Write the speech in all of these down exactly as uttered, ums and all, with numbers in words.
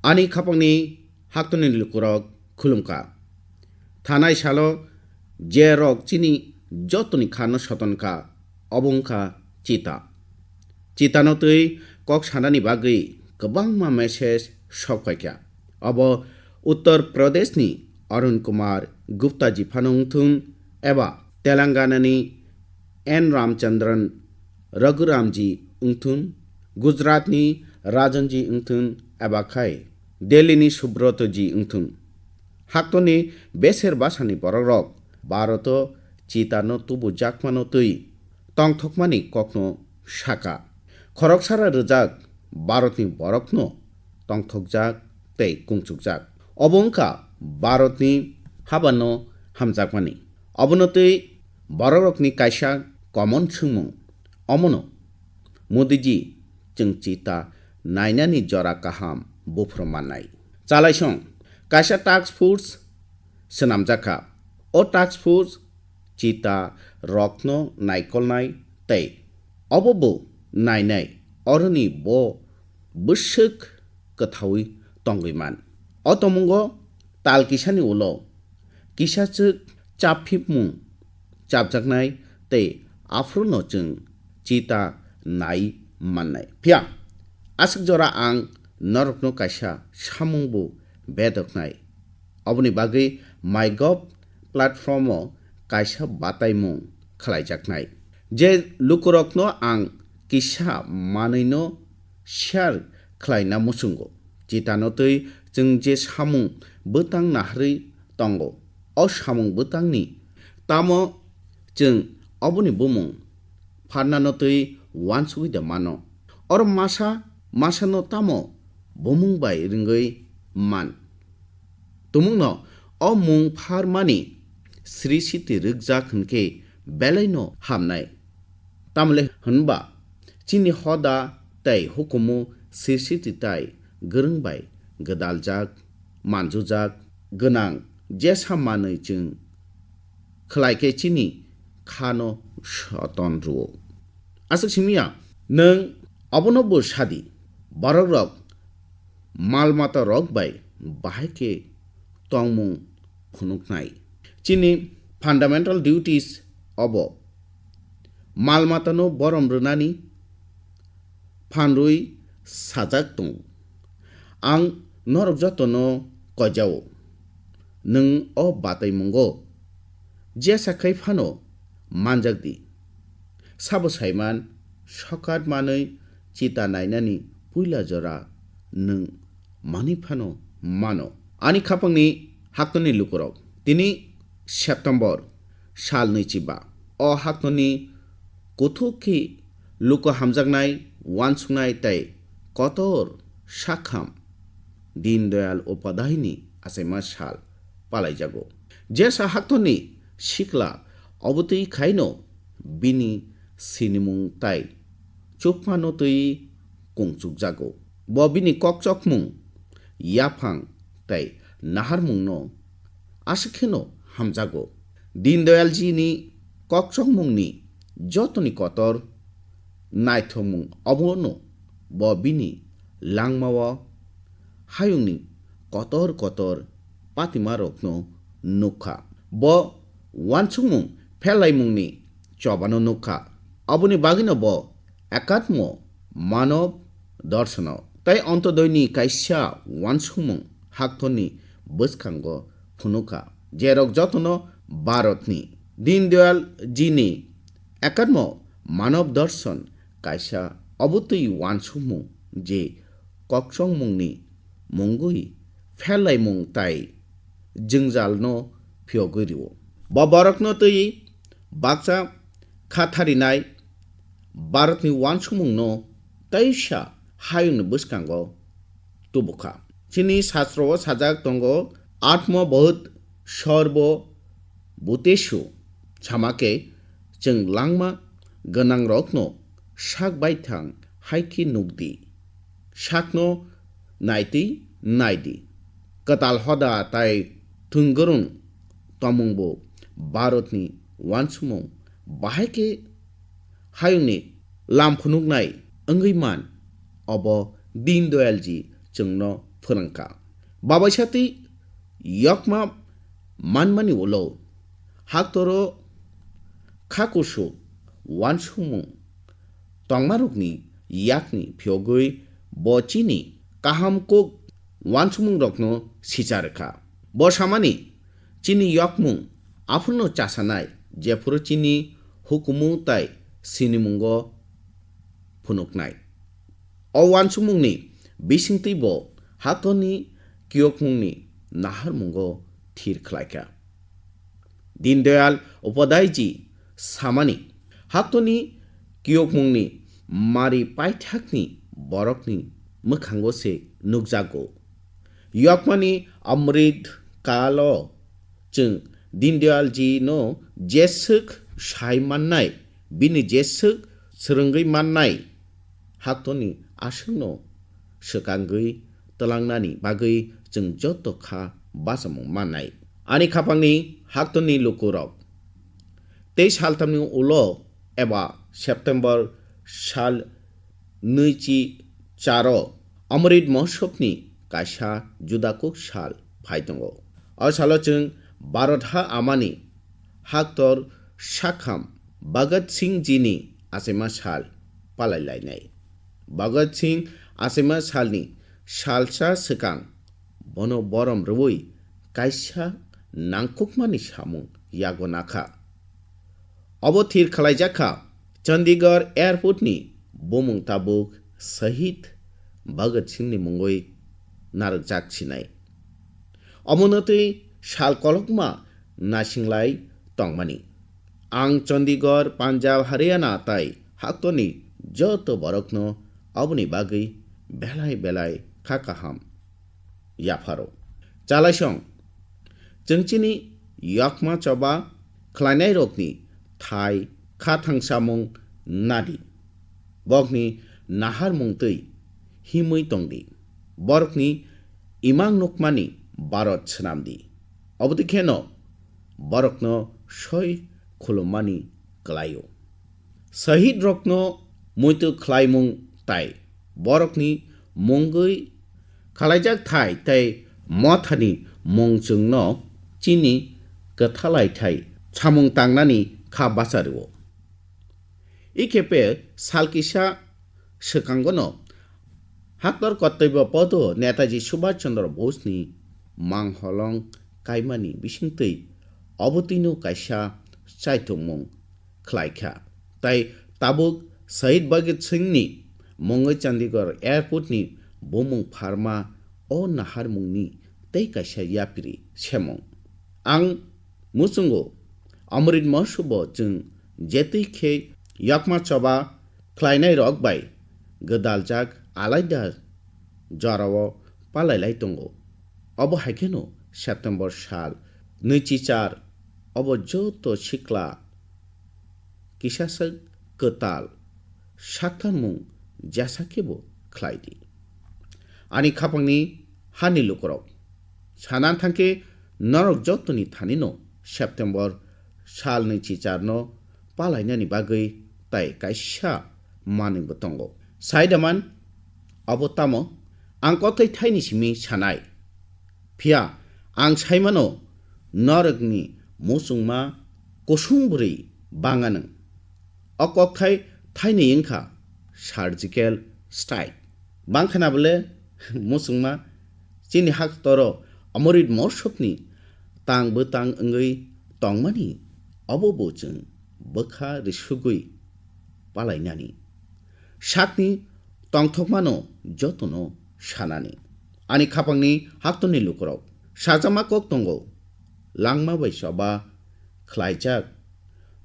Ani khapangni haktoni lukurok khulumkha. Thanai salo je rok chini jotoni khano sotonkha, obo wngkha Chita. Chitano twi kok sanani bagwi kwbangma message sok phaikha. Obo Uttar Pradeshni Arun Kumar Gupta ji phano wngthun eba Telangana ni N Ramchandran Raghuram ji wngthun, Gujarat ni Rajan ji wngthun eba khai Delhi ni Subroto ji wngthun. Haktoni beser basani borok rok Bharat o Chita no tubu jakmano twi tongthokmani kokno saka. Khoroksara rwjak Bharatni borokno tongthokjak tei kungchukjak. Obo wngkha Bharatni habano hamjakmani. Obono twi borokrokni kaisa common swngmung. Omono Modiji chwng Chita nainani jora kaham buphuru mannai. Chalaisong kaisa task force swnamjakha. O task force Chita rokno naikolnai tei obo bo nainai, oroni bo bwswk kwthaui tongwi man. O tomungo tal kisani ulo kisachwk chapphipmung chapjaknai tei aphuru no chwng Chita nai mannai. Phiya aswk jora ang norokno kaisa samung bo bedoknai. Oboni bagwi MyGov platform o kaisa bataimung khlaijaknai. Je lukurokno ang kisa manwino share khlaina muchungo. Chitano twi chwng je samung bwtang naharwi tongo, o samung bwtangni tamo chwng oboni bumung pharnano twi uansugwi da mano? Oro masa masano tamo bumung bai rwngwi man? Tumungno o mung pharmani srisiti rwkjak hwnkhe belaino hamnai. Tamle hwnba chini hoda tei hukumu srisiti tai gwrwng bai gwdaljak, manjujak, gwnang jesa manwi chwng khlai khe chini khano soton rwo. Aswk simiya, nwng obono bo sadi, borokrok mal mata rok bai bahai khe tongmung phunuknai. Chini fundamental duties obo mal matano borom rwnani phanrwi sajak tongo. Ang norok jotono koijao, nwng o bataimungo jesa khai phano manjak di. Sabo saiman, sokat manwi Chita nainani puila jora nwng manwi phano mano. Ani khapangni haktoni lukurok, tini September sal nwichiba. O haktoni kuthuk khe luku hamjaknai, uansuknai tei kotor sakham Deen Dayal Upadhyayani achaima sal palaijago. Jesa haktoni sikla obotwi khaino bini sinimung tai chukmano twi kungchukjago. Bo bini kokchokmung, yaphang tei naharmungno aswk kheno hamjago. Deen Dayal ji ni kokchokmungni jotoni kotor naithokmung obono bo bini langmao hayungni kotor kotor patimarokno nukha. Bo uansukmung pherlaimungni chobano nukha. Aboni bagwino bo ekatmo manob dorsono tei Antodoyni kaisa uansukmung haktorni bwskango phunukha, jerok jotono Bharatni. Deen Dayal ji ni ekatmo manob dorson kaisa obotwi uansukmung je kokchongmungni mungwi pherlaimung tai jwngjalno phiyogwi rwo. Bo borokno twi baksa khatharinai Bharatni uansukmungno teisa hayungni bwskango tubukha. Chini sastro o sajak tongo, "Atmo bohut sorbo bhutesu", samake chwng langma gwnangrokno sak baithang hai khe nukdi. Sakno naitwi naidi. Kwtal hoda tai thwngwrwng tomungbo Bharatni uansukmung bahai khe hayungni lam phunuknai wngwi man. Obo Deen Dayal ji chwngno phwrwngkha. Babaisatwi yokma manmani ulo haktoro kha kusu uansukmung tongmarokni yakni phiyogwi bo chini kaham kuk uansukmungrokno sicha rwkha. Bo samani chini yokmung aphurno chasanai, jephuru chini hukumu tai sinimungo phunuknai. O uansukmungni bisingtwi bo haktorni kiyokmungni naharmungo thir khlaikha. Dindayal Upadhyayji samani, haktorni kiyokmungni mari paithakni borokni mwkhango se nukjago. Yokmani Amrit Kalo chwng Dindayalji no jeswk sai mannai, bini jeswk swrwngwi mannai, haktorni aswkno swkangwi twlangnani bagwi chwng joto kha bachamung mannai. Ani khapangni haktorni lukurok tei saltamni ulo eba September sal nwichi charo Amrit Mahotsav ni kaisa judakuk sal phai tongo. O salo chwng Bharat ha amani haktor sakham Bhagat Singh ji ni achaima sal palai lainai. Bhagat Singh achaima salni salsa swkang bono borom rwui kaisa nangkukmani samung yago nakha. Obo thir khlaijak kha, Chandigarh Airport ni bumung tabuk Shahid Bhagat Singh ni mungwi narwkjak sinai. Omono twi sal kolokma nasinglai tongmani. Ang Chandigarh, Punjab, Haryana tai haktorni joto borokno aboni bagwi belai belai kha kaham yapharo. Chalaisong, chwng chini yokma choba khlainairokni thai kha thangsamung nadi. Bokni naharmung twi himwi tongdi. Borokni imang nukmani Bharat swnamdi. Obotwi kheno borokno soi khulummani kwlaio. Shahid rokno muitu khlaimung tai borokni mungwi khalaijak thai tei mothani mung chwngno chini kwthalai thai samung tangnani kha bacha rwo. Ikhepe sal kisa swkangono haktor kotoiba podo Netaji Subhash Chandra Bose ni mangholong kaimani bisingtwi obotwino kaisa chaithokmung khlaikha. Tai tabuk Shahid Bhagat Singh ni mungwi Chandigarh Airport ni bumung pharma o naharmungni tei kaisa yapri semung. Ang muchungo Amrit Mahotsav o chwng jetwi khe yakma choba khlainairok bai gwdaljak alaida jorao palailai tongo. Obo hai kheno September sal nwichi char obo joto sikla kisasa kwtal sakthangmung jesa khebo khlai di. Ani khapangni hani lukurok, sana thangkhe norok jotoni thanino September sal nwichi char no palainani bagwi tai kaisa manwi bo tongo. Saidaman, abo tamo ang kothai thaini simi sanai. Phiya ang saimano norokni muchungma kusung bwrwi banganw. O kokthai thaini wngkha surgical strike. Bangkhana bole muchungma chini haktoro Amrit Mahotsav ni tang bwtang wngwi tongmani obo bo chwng bwkha risugwi palainani. Sakni tongthokmano jotono sanani. Ani khapangni haktorni lukurok sajakma kok tongo, langma bai choba khlaijak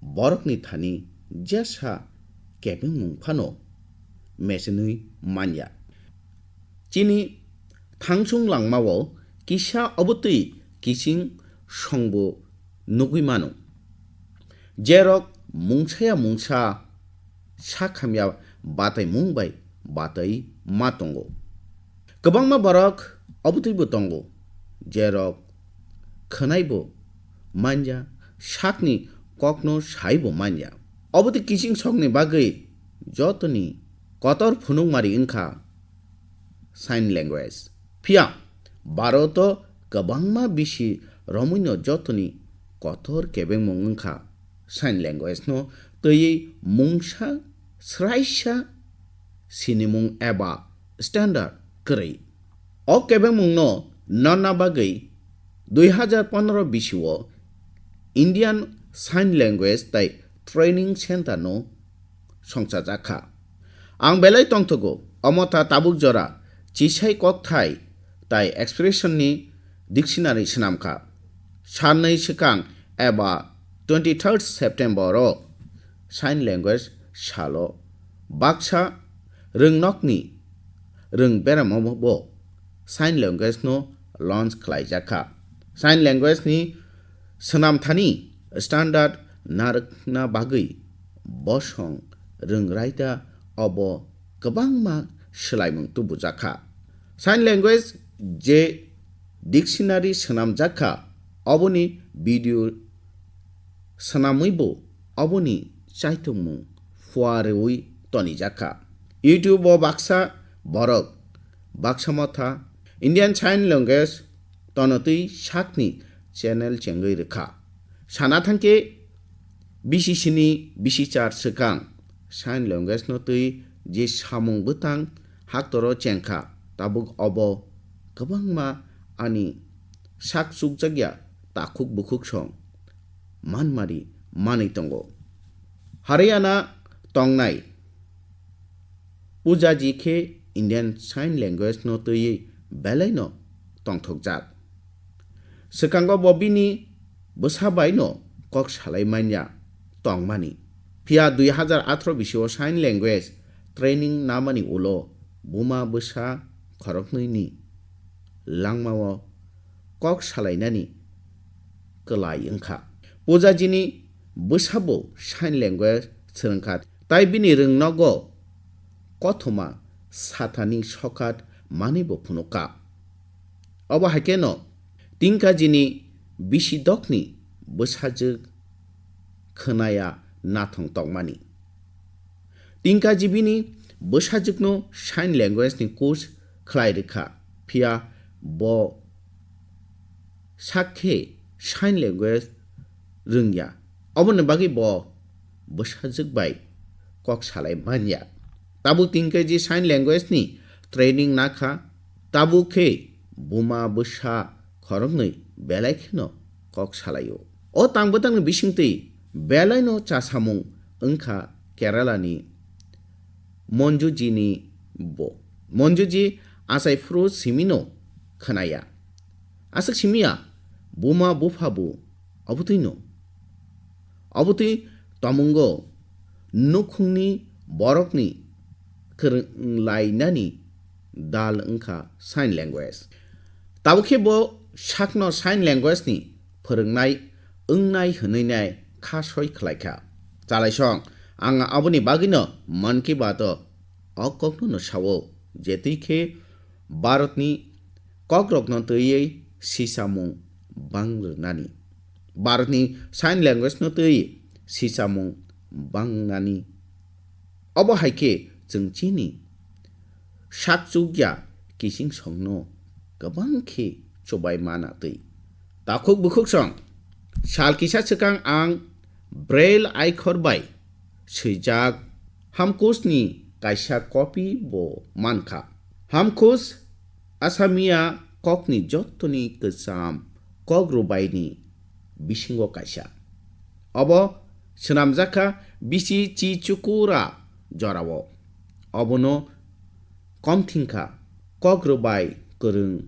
borokni thani jesa kebengmung phano mesenwi manya. Chini thangsung langmao kisa obotwi kiching songbo nugwi mano. Jerok mungsaya mungsa sak hamya bataimung bai batwi ma tongo. Kwbangma borok obotwibo tongo, jerok khwnaibo manya, sakni kokno saibo manya. Obotwi kiching songni bagwi jotoni kotor phunukmari wngkha sign language. Phiya Bharat o kwbangma bisi romwino jotoni kotor kebengmung wngkha. Sign language no twiwi mungsa swraisa sinimung eba standard kwrwi. O kebengmung no nonna bagwi dui hazar pondro bisi o Indian Sign Language tai Training Center no songchajak kha. Ang belai tongthogo, omo ta tabuk jora chisai kokthai tai expression ni dictionary swnam kha. Sanwi swkang eba twenty third September o Sign Language salo baksa rwngnokni rwng beramo bo Sign Language no launch khlaijak kha. Sign Language ni swnamthani standard narwkna bagwi bosong rwngrai da obo kwbangma swlaimung tubujak kha. Sign Language je dictionary swnamjak kha, oboni video swnamwibo oboni chaitokmung phuarwi tonijak kha. YouTube o baksa borok baksa motha Indian Sign Language tonotwi sakni channel chengwi rwkha. Sana thangkhe bisi sini bisi char swkang Sign Language no twi je samung bwtang haktoro chengkha, tabuk obo kwbangma ani sak chukjakya takhuk bukhuk song manmari manwi tongo. Haryana tongnai Pujaji khe Indian Sign Language no twiwi belaino tongthokjak. Swkango bo bini bwsa bai no kok salai manya tongmani. Phiya dui hazar atharo bisio Sign Language training namani ulo buma bwsa khoroknwi ni langmao kok salainani kwlai wngkha. Pujaji ni bwsabo Sign Language swrwngkha, tai bini rwngnogo kothoma sathani sokat manwibo phunukha. Obo hai kheno Tinkajini bisi dokni bwsajwk khwnaya nathong tongmani. Tinkaji bini bwsajwkno Sign Language ni course khlai rwkha, phiya bo sak khe Sign Language rwngya. Oboni bagwi bo bwsajwk bai kok salai manya. Tabuk Tinkaji Sign Language ni training nakha, tabuk khe buma bwsa khoroknwi belai kheno kok salaio. O tang bwtangni bisingtwi belaino chasamung wngkha Kerala ni Monjuji ni bo. Monjuji achai phuru simino khwnaya. Aswk simiya buma bupha bo obotwino. Obotwi tomungo nukhungni borokni kwrwnglainani dal wngkha Sign Language. Tabuk khe bo sakno Sign Language ni phwrwngnai wngnai hwnwi nai kha soi khlai kha. Chalaisong, ang aboni bagwino Mann Ki Baat o o kokno no sao, je twi khe Bharatni kokrokno twiwi sisamung bang rwnani, Bharatni Sign Language no twiwi sisamung bangnani. Obo hai khe chwng chini sak chukya kiching songno kwbang khe chubai mana twi. Takhuk bukhuk song sal kisa swkang ang Braille aikhor bai swijak Hamkus ni kaisa copy bo mankha. Hamkus Asamiya kokni jottoni kwcham kok rwbaini bisingo kaisa. Obo swnamjakha bisi chi chukura jorao. Obono komthingkha kok rwbai kwrwng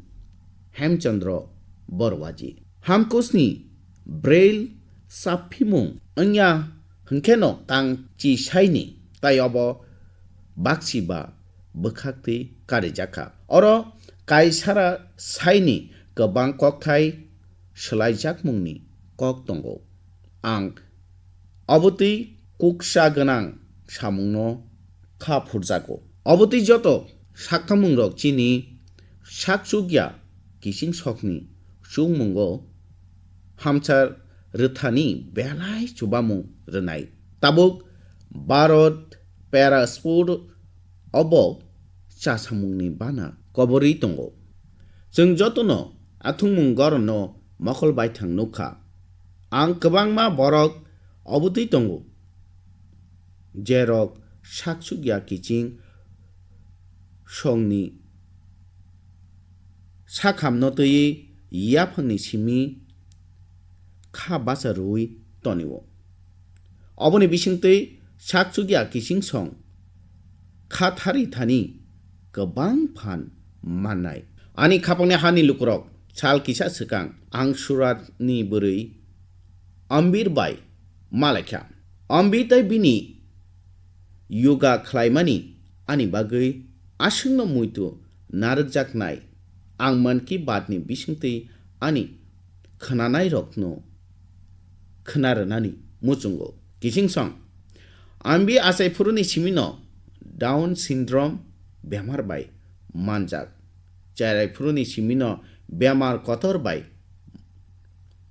Hemchandra Barwaji. Hamkusni Braille saphimung wngya hwnkheno tang chi saini, tai obo baksi ba bwkhaktwi karijakha. Oro kaisara saini kwbang kokthai swlaijakmungni kok tongo. Ang obotwi kuksa gwnang samungno kha phurjago. Obotwi joto sakthamungrok chini sak chukya kiching sokni chukmungo hamchar rwthani belai chubamung rwnai. Tabuk Bharat Para Sport obo chasamungni bana koborwi tongo. Chwng jotono athungmung gorono mokol baithang nukha. Ang kwbangma borok obotwi tongo, jerok sak sukya kiching songni sakhamno twiwi yaphangni simi kha bacha rwui tonio. Oboni bisingtwi sak sukya kiching song kha thari thani kwbang phan mannai. Ani khapangni hani lukurok sal kisa swkang ang Suratni bwrwi Ambir bai malaikha. Ambi tei bini yoga khlaimani ani bagwi aswkno muitu narwkjaknai. Ang Mann Ki Baat ni bisingtwi ani khwnanairokno khwna rwnani muchungo. Kichingsong, Ambi achai phuruni simino Down syndrome bemar bai manjak. Cherai phuruni simino bemar kotor bai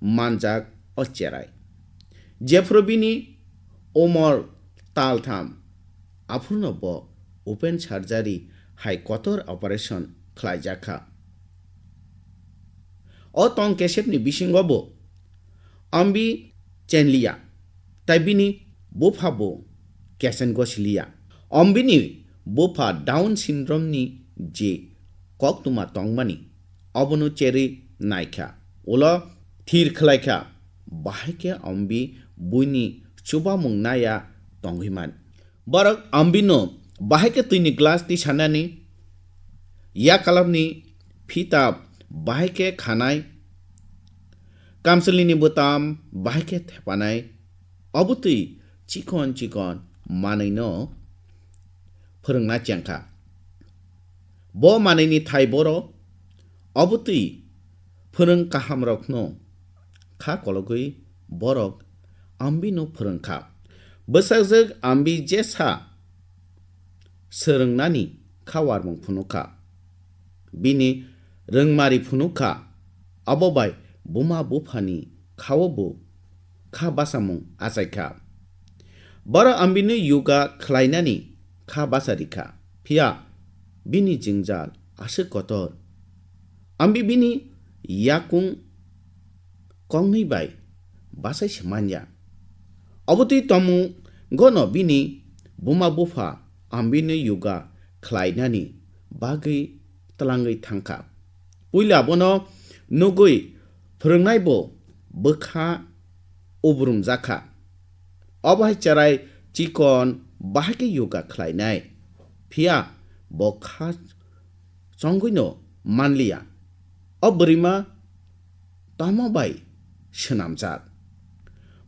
manjak o cherai. Jephuru bini umor taltham, aphuruno bo open surgery hai kotor operation khlaijakha. O tong kesepni bisingo bo Ambi chenliya, tai bini bupha bo kesen gosiliya. Ambini bupha Down syndrome ni je koktwma tongmani, obono cherwi naikha, ulo thir khlaikha, bahai khe Ambi buini chubamung naya tongwi man. Borok Ambino bahai khe twini glass tisanani, yakalapni phita bahai khe khanai, kamchlini bwtam bahai khe thepanai, obotwi chikon chikon manwino phwrwngna chengkha. Bo manwini thai boro obotwi phwrwng kahamrokno kha kologwi borok Ambino phwrwngkha. Bwsajwk Ambi jesa swrwngnani kha warmung phunukha. Bini rwngmari phunukha, abo bai buma buphani khao bo kha basamung achaikha. Boro Ambino yoga khlainani kha basa rikha, phiya bini jwngjal aswk kotor. Ambi bini yakung kongnwi bai bachai se manya. Obotwi tongmungono bini buma bupha Ambino yoga khlainani bagwi twlangwi thangkha. Puila bono nugwi phwrwngnai bo bwkha ubrumjakha. Obo hai cherai chikon bahai khe yoga khlainai, phiya bo kha chongwino manliya. O bwrwima tamo bai swnamjak.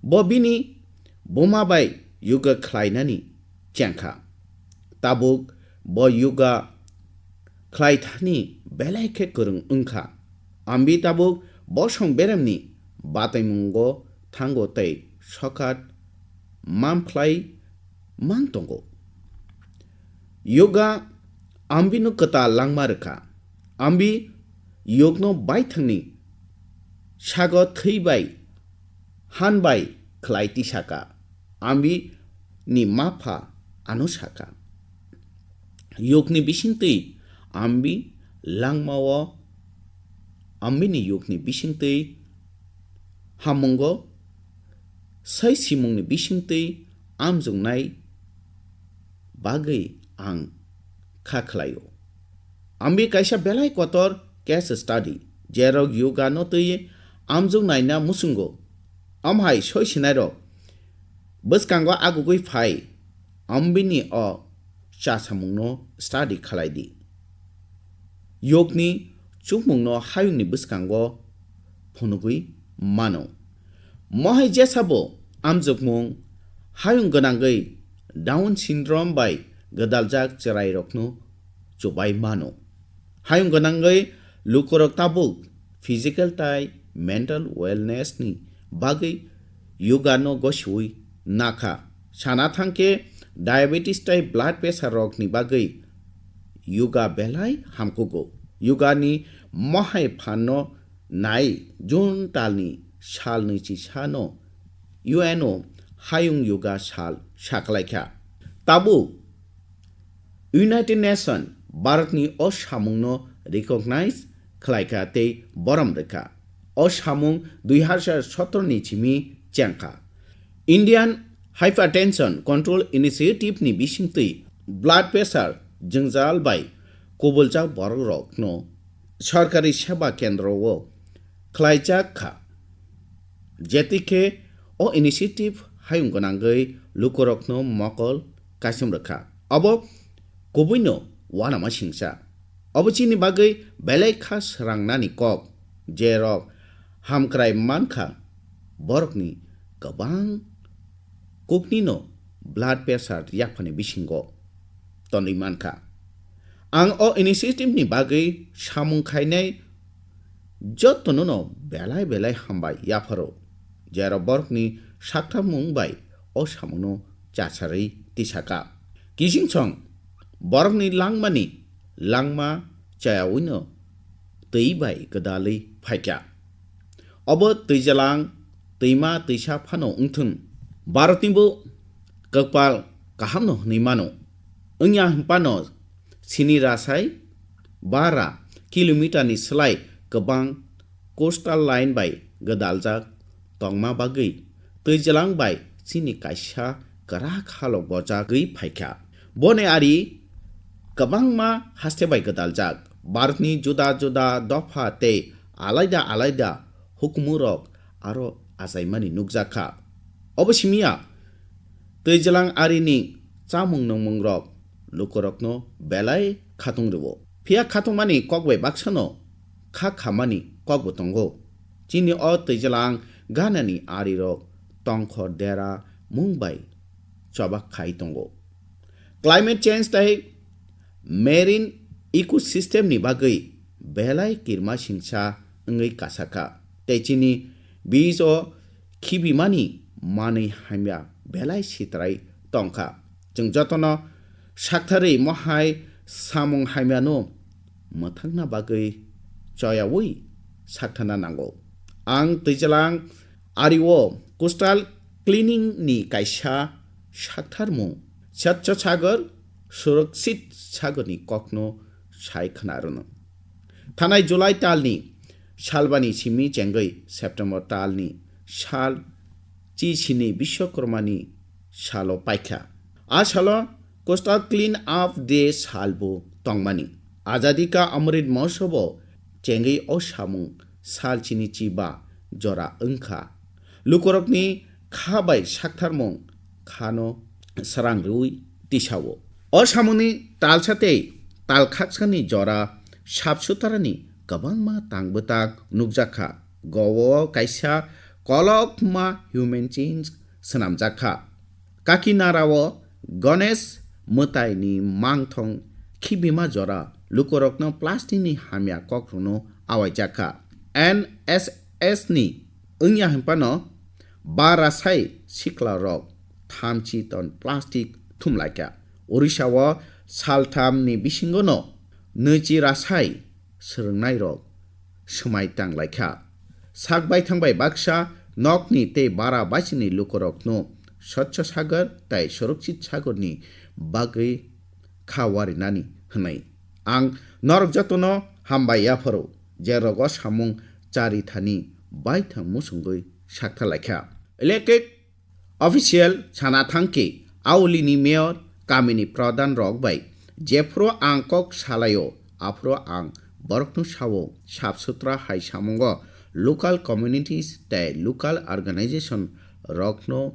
Bo bini buma bai yoga khlainani chengkha. Tabuk bo yoga khlaithani belai khe kwrwng wngkha. Ambi tabuk bosong beremni bataimungo thango tei sokat mamkhlai mang tongo. Yoga Ambino kwtal langma rwkha. Ambi yogno baithangni sago thwi bai han bai khlai tisaka. Ambi ni mapha ano saka. Yogni bisingtwi Ambi langmao, Ambini yogni bisingtwi hamungo sai simungni bisingtwi amjwngnai bagwi ang kha khlaio. Ambi kaisa belai kotor case study, jerok yoga no twi amjwng naina muchungo. Amhai soi sinairok bwskango agugwi phai, Ambini o chasamungno study khlai di. Yogni chukmungno hayungni bwskango phunugwi mano. Mohai jesabo amjokmung hayung gwnangwi Down syndrome bai gwdaljak chwrairokno chubai mano. Hayung gwnangwi lukurok tabuk physical tai mental wellness ni bagwi yoga no gosiwi nakha. Sana thangkhe diabetes tai blood pressure rok ni bagwi yoga belai hamkugo. Yoga ni mohai phan no nai June tal ni sal nwichi sano U N O hayung yoga sal saklaikha. Tabuk United Nation Bharatni o samungno recognize khlaikha tei borom rwkha. O samung dui hazar sotoro ni simi chengkha. Indian Hypertension Control Initiative ni bisingtwi blood pressure jwngjal bai kubuljak borok rokno sorkari seba kendro o khlaijak kha. Jeti khe o initiative hayung gwnangwi lukurokno mokol kaichom rwkha. Obo kubuino uanama singcha. Obo chini bagwi belai kha swrangnani kok, jerok hamkrai mankha, borokni kwbang kuknino blood pressure yaphani bisingo tonwi mankha. Ang o initiative ni bagwi samung khainai jotono no belai belai hambai yapharo, jerok borokni saktharmung bai o samungno chasarwi tisaka. Kiching song borokni langmani langma chayawino twi bai gwdalwi phaikha. Obo twijlang twima twisa phano wngthwng, Bharatni bo kwpal kahamno hwnwi mano. Wngya hwnphano sini rasai bara kilometer ni slai kwbang coastal line bai gwdaljak tongma bagwi twijlang bai chini kaisa kwrak halok bojagwi phaikha. Boni ari kwbangma haste bai gwdaljak. Bharatni juda juda dopha tei alaida alaida hukumurok aro achaimani nukjakha. Obo simiya twijlang arini chamung nungmungrok lukurokno belai khatung rwo. Phiya khatungmani kok bai baksano kha khamani kokbo tongo. Chini o twijlang ganani arirok tongkhor dera mung bai chobak khai tongo. Climate change tei marine ecosystem ni bagwi belai kirma singsa wngwi kasakha. Tei chini bijo khibimani manwi hamya belai sitrai tongkha. Chwng jotono saktharwi mohai samung hamyano mwthangna bagwi choyaui sakthana nango. Ang twijlang ario coastal cleaning ni kaisa saktharmung Swachh Sagar, Surakshit Sagar ni kokno sai khna rwno. Thanai July talni salbani simi chengwi September talni sal chi sini Bishwakarmani salo paikha. A salo Coastal Clean Up Day salbo tongmani. Azadi Ka Amrit Mahotsav o chengwi o samung sal chini chiba jora wngkha. Lukurokni kha bai saktharmung khano srang rwui tisao. O samungni talsa tei talkhaksani jora sap sutrani kwbangma tangbwtang nukjakha. Goa o kaisa kolokma human chain swnamjakha. Kakinara o Ganesh mwtaini mangthong khibima jora lukurokno plastic ni hamya kokrokno awaijakha. N S S ni wngya hwnphano ba rasai sikla rok thamchi ton plastic thumlaikha. Orissa o saltham ni bisingo no nwichi rasai swrwngnairok swmai tanglaikha. Sak baithang bai baksa nokni tei bara bachini lukurokno Swachh Sagar tei Surakshit Sagar ni bagwi kha warinani hwnwi. Ang norok jotono hambai yapharo, je rogo samung chari thani baithang muchungwi saktharlaikha. Elected official sana thangkhe aulini mayor kamini pradhan rok bai jephuru ang kok salaio aphuru ang borokno sao sap sutra hai samungo local communities tei local organization rokno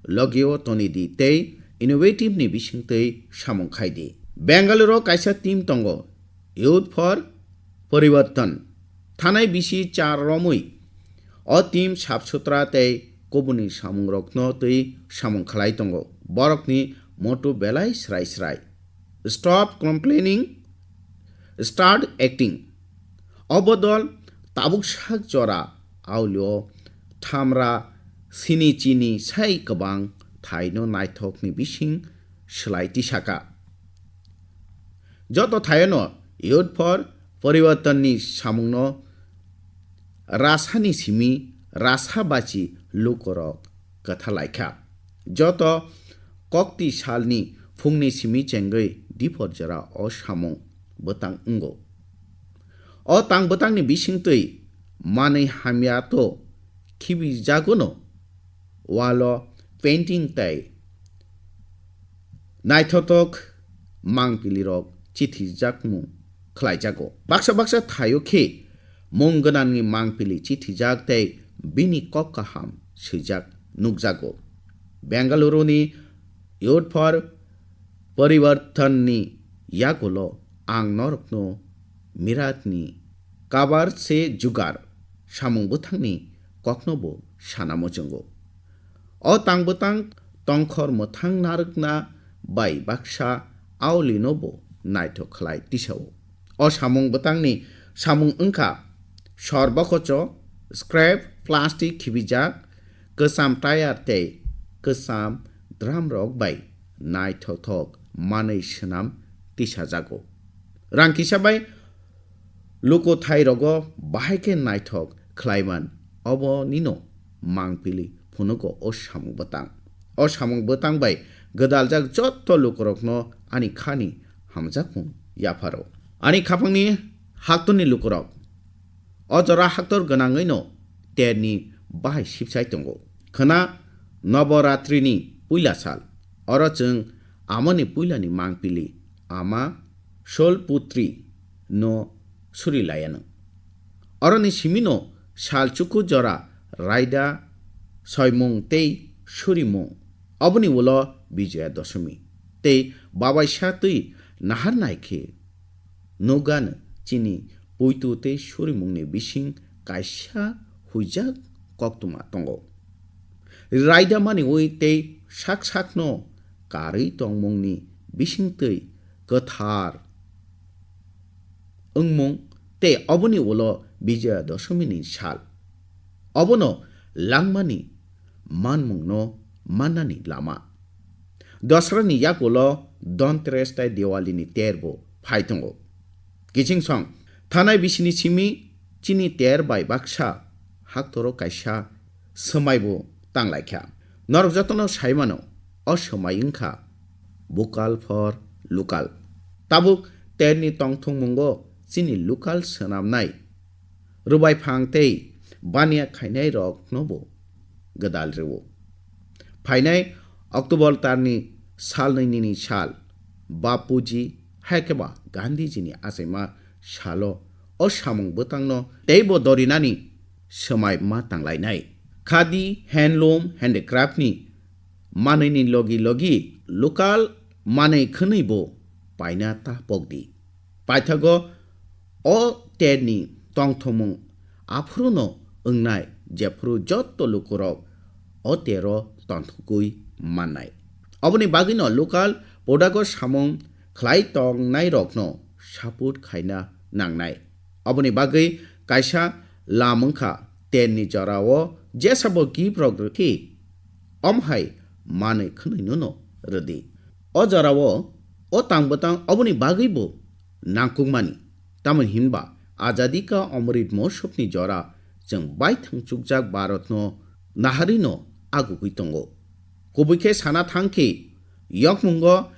logio tonidi tei innovative ni bisingtwi samung khaidi. Bengaluru kaisa team tongo, Youth for Poribartan. Thanai bisi char romwi o team sap sutra tei kubuni samungrokno twi samung khlai tongo. Borokni motto belai srai srai. Stop complaining, start acting. O bodol tabuk sak jora aulio thamra sini chini sai kwbang thaino naithokni bising swlai tisaka. Joto thaino Youth for Poribartanni samungno rasani simi rasa bachi lukorok kwthalaikha. Joto kokti salni phungni simi chengwi diphor jora o samung bwtang wngo. O tang bwtangni bisingtwi manwi hamya to khibijagono, walo painting tei naithothok mangpilirok chithijakmung khlaijago. Baksa baksa thaio khe mung gwnangni mangpili chithijak tei bini kok kaham swijak nukjago. Bengaluru ni Youth for Poribarthan ni yagulo ang norokno Mirat ni Kabar se Jugar samung bwthangni kokno bo sana muchungo. O tang bwtang tongkhor mwthang narwkna bai baksa aulino bo naithok khlai tisao. O samung bwtangni samung wngkha sor bokocho, scrap, plastic khibijak, kwcham tayar tei kwcham drum rok bai naithothok manwi swnam tisajago. Rang kisa bai lukuthai rogo bahai khe naithok khlaiman, obo nino mangpili phunugo o samung bwtang. O samung bwtang bai gwdaljak jotto lukurokno ani khani hamjakmung yapharo. Ani khapangni haktorni lukurok o jora haktor gwnangwino terni bahai sibsai tongo. Khwna Noboratrini puila sal. Oro chwng amoni puilani mangpili ama Sholputri no suri laianw. Oroni simino sal chuku jora raida soimung tei surimung. Oboni ulo Bijoya Dosomi. Tei babaisa twi nahar nai khe nukgano chini puitu tei surimungni bising kaisa huijak koktwma tongo. Raida maniwi tei sak sakno karwi tongmungni bisingtwi kwthar wngmung tei oboni ulo Bijoya Doshomini sal. Obono langmani manmungno mannani lama. Dosrani yakulo Dhanteres tei Diwalini ter bo phai tongo. Kiching song thanai bisini simi chini ter bai baksa haktoro kaisa swmai bo tanglaikha. Norok jotono sai mano, o swmai wngkha vocal for local. Tabuk terni tongthokmungo chini local swnamnai rwbai phang tei baniya khainai rokno bo gwdal rwo. Phainai October tarni salnwi nini sal, Bapuji hai khe ba Gandhiji ni achaima salo o samung bwtangno teibo dorinani swmai ma tanglainai. Khadi, handloom, handicraft ni manwi ni logi logi local manwi khwnwi bo paina ta pokdi. Paithago o terni tongthokmung aphuru no wngnai, jephuru jotto lukurok o tero tonthogwi mannai. Oboni bagwino local podago samung khlai tongnai rokno support khaina nangnai. Oboni bagwi kaisa lam wngkha, terni jorao jesabo gift rok rwkhe, omo hai manwi khwnwi no rwdi. O jorao o tang bwtang oboni bagwi bo nangkukmani. Tamoni hinba Azadi Ka Amrit Mahotsav ni jora chwng baithang chukjak Bharat no naharwi no agugwi tongo. Kubui khe sana thang khe, yokmungo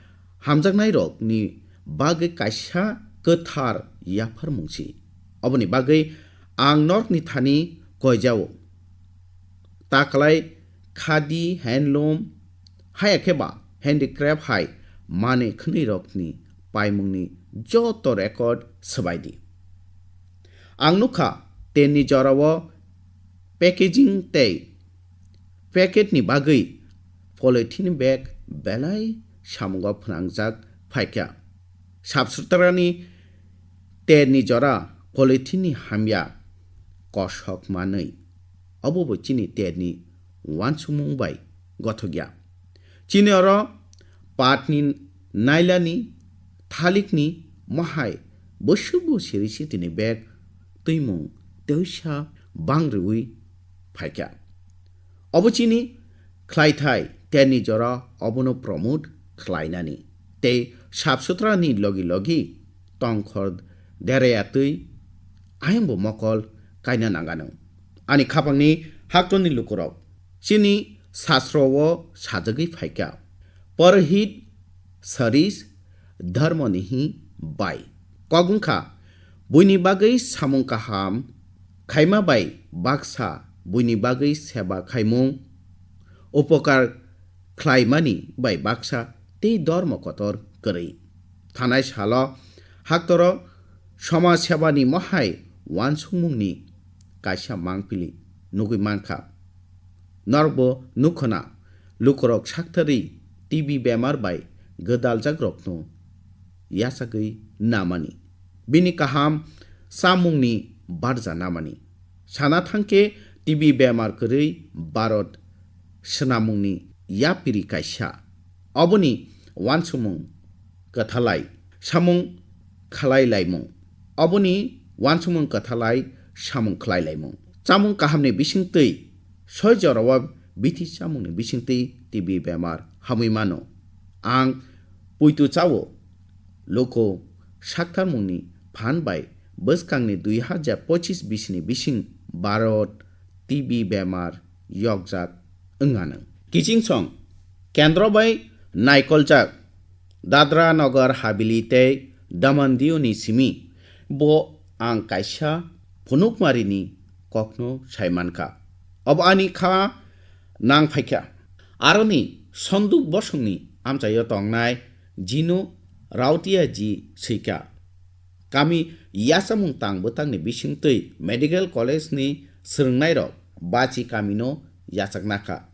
hamjaknai rok ni bagwi kaisa kwthar yapharmung si. Oboni bagwi ang norokni thani koijao. Taklai khadi, handloom, haya khe ba handicraft hai manwi khwnwi rokni paimungni joto record swbai di. Ang nukha, tenni jorao packaging tei packet ni bagwi polythene bag belai samungo phwnangjak phaikha. Sap sutrani terni jora polythene ni hamya kosok manwi. Obo bo chini terni uansukmung bai gothokya. Chini oro patni, nailani, thalikni mohai bwswkbo siri sitini bag twimung teisa bang rwui phaikha. Obo chini khlaithai terni jora obono promote khlainani tei sap sutrani logi logi tongkhor deraya twi ayangbo mokol kaina nanganw. Ani khapangni haktorni lukurok, chini sasro o sajagwi phaikha, "Parhit saris dharmanihi bai." Kok wngkha, Buini bagwi samung kaham khaima bai baksa, buini bagwi seba khaimung, upokar khlaimani bai baksa tei dormo kotor kwrwi. Thanai salo haktoro somaj sebani mohai uansukmungni kaisa mangpili nugwi mankha. Norokbo nukhona, lukurok saktharwi T B bemar bai gwdaljakrokno yachagwi namani, bini kaham chamungni barja namani. Sana thangkhe T B bemar kwrwi Bharat swnamungni yapiri kaisa. Oboni uansukmung kwthalai samung khlai laimung. Oboni uansukmung kwthalai samung khlai laimung. Chamung kahamni bisingtwi soi jorao bithi chamungni bisingtwi T B bemar hamwi mano. Ang puitu chao, luku saktharmungni phan bai bwskangni dui hajar pochis bisini bising Bharat T B bemar yokjak wngano. Kiching song kendro bai naikoljak Dadra Nagar Haveli tei Daman Diu ni simi bo ang kaisa phunukmarini kokno sai mankha. Obo ani kha nang phaikha. Aroni Sonduk Bosongni amchaio tongnai Jinu Rautiaji swikha. Kami yachamung tang bwtangni bisingtwi medical college ni swrwngnairok bachi kamino yachakna kha.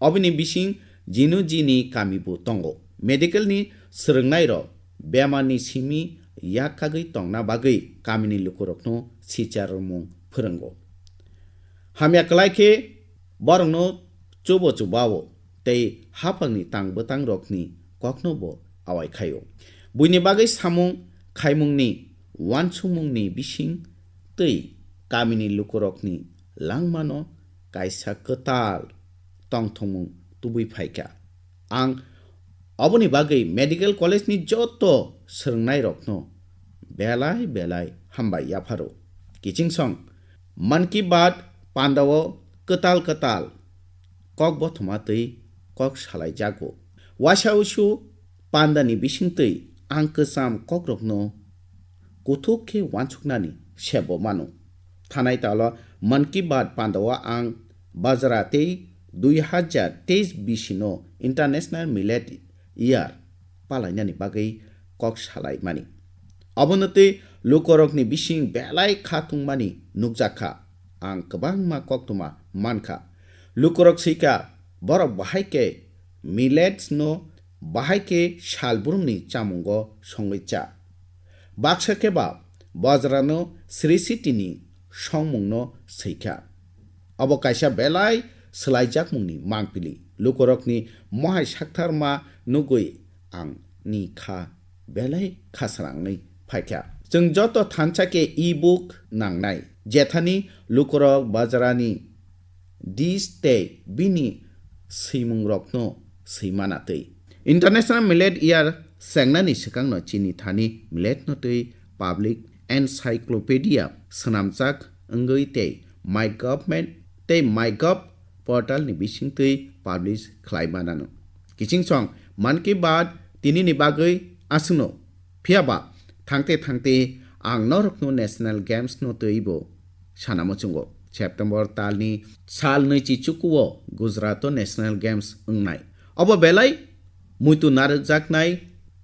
Oboni bising Jinu Jini kami bo tongo. Medical ni swrwngnairok bemarni simi yak kagwi tongna bagwi kamini lukurokno sichar rwmung phwrwngo. Hamya kwlai khe borokno chubo chubao tei haphangni tang bwtangrokni kokno bo awai khaio. Buini bagwi samung khaimungni uansukmungni bising twi kamini lukurokni langmano kaisa kwtal tongthokmung tubui phaikha. Ang oboni bagwi medical college ni joto swrwngnairokno belai belai hambai yapharo. Kiching song Mann Ki Baat pandao kwtal kwtal kok bothoma twi kok salaijago. Waisa usu pandani bisingtwi ang kwcham kokrokno kuthuk khe uansuknani sebo mano. Thanai talo Mann Ki Baat pandao ang bajra tei dui hajar teis bisino International Millet Year palainani bagwi kok salaimani. Obono tei lukurokni bising belai kha tungmani nukjakha. Ang kwbangma koktwma mankha. Lukurok swikha, borok bahai khe millets no bahai khe salbrumni chamungo songwi cha. Baksa khe ba bajrano Sri City ni songmungno swikha. Obo kaisa belai swlaijakmungni mangpili. Lukurokni mohai saktharma nugwi ang ni kha belai khasrangwi phaikha. Chwng joto thansa khe e-book nangnai, jethani lukurok bajrani dis tei bini swimungrokno swi mana twi. International Millet Year chengnani swkangno chini thani millet no twi public encyclopedia swnamjak wngwi tei My Government tei MyGov portal ni bisingtwi publish khlai manano. Kiching song Mann Ki Baat tinini bagwi aswkno. Phiya ba thangte thangte ang norokno National Games no twibo sana muchungo. September talni sal nwichi chukuo Gujarat o National Games wngnai. Obo belai muitu narwkjaknai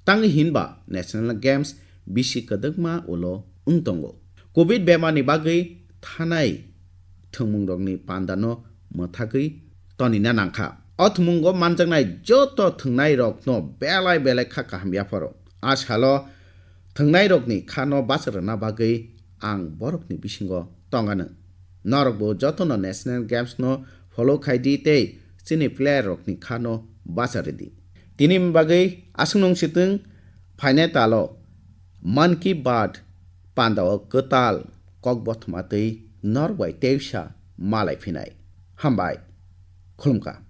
tangwi hinba National Games bisi kwdwkma ulo wng tongo. Covid bemarni bagwi thanai thwngmungrokni pandano mwthagwi tonina nangkha. O thwngmungo manjaknai joto thwngnairokno belai belai kha kaham yapharo. A salo thwngnairokni khano bacha rwna bagwi ang borokni bisingo tongano. Norokbo jotono National Games no follow khai di tei chini player rokni khano bacha rwdi. Tini bagwi aswk nung sitwng phainai talo Mann Ki Baat pandao kwtal kok bothoma twi norok bai tebsa malai phinai. Hambai. Khulumkha.